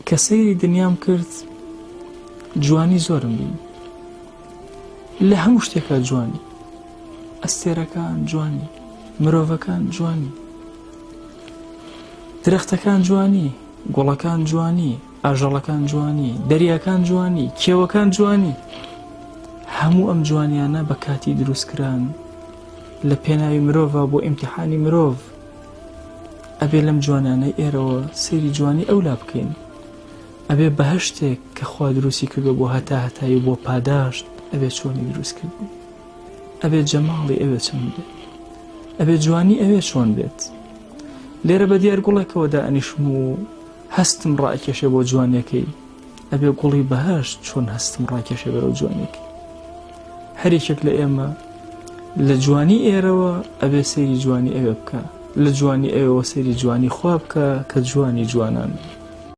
کە سەیری دنیام کرد جوانی زۆرم بینی لە هەموو شتێکا جوانی ئەستێرەکان جوانی مرۆڤەکان جوانی درەختەکان جوانی گوڵەکان جوانی ئاژەڵەکان جوانی دەریاکان جوانی کێوەکان جوانی هەموو ئەم جوانیانە بە کاتی دروستکران لە پێناوی مرۆڤ بۆ ئیمتحانی مرۆڤ ئەبێ لەم جوانانەی ئێرەوە سەیری جوانی ئەولا بکەین ئەبێ بەهەشتێک کە خوا دروستی کردوە بۆ هەتا هەتایی و بۆ پاداشت ئەبێ چۆنی دروست کردبێ ئەبێ جەماڵی ئەوێ چەند بێت ئەبێ جوانی ئەوێ چۆن بێت لێرە بە دیار گوڵێکەوە دائەنیشم و هەستم ڕاکێشێ بۆ جوانیەکەی ئەبێ گوڵی بەهەشت چۆن هەستم ڕاکێشێ بەرەو جوانیەکەی هەرێکێک لە ئێمە لە جوانی ئێرەوە ئەبێ سەیری جوانی ئەوێ بکە لە جوانی ئەوێوە سەیری جوانی خوا بکە کە جوانی جوانان.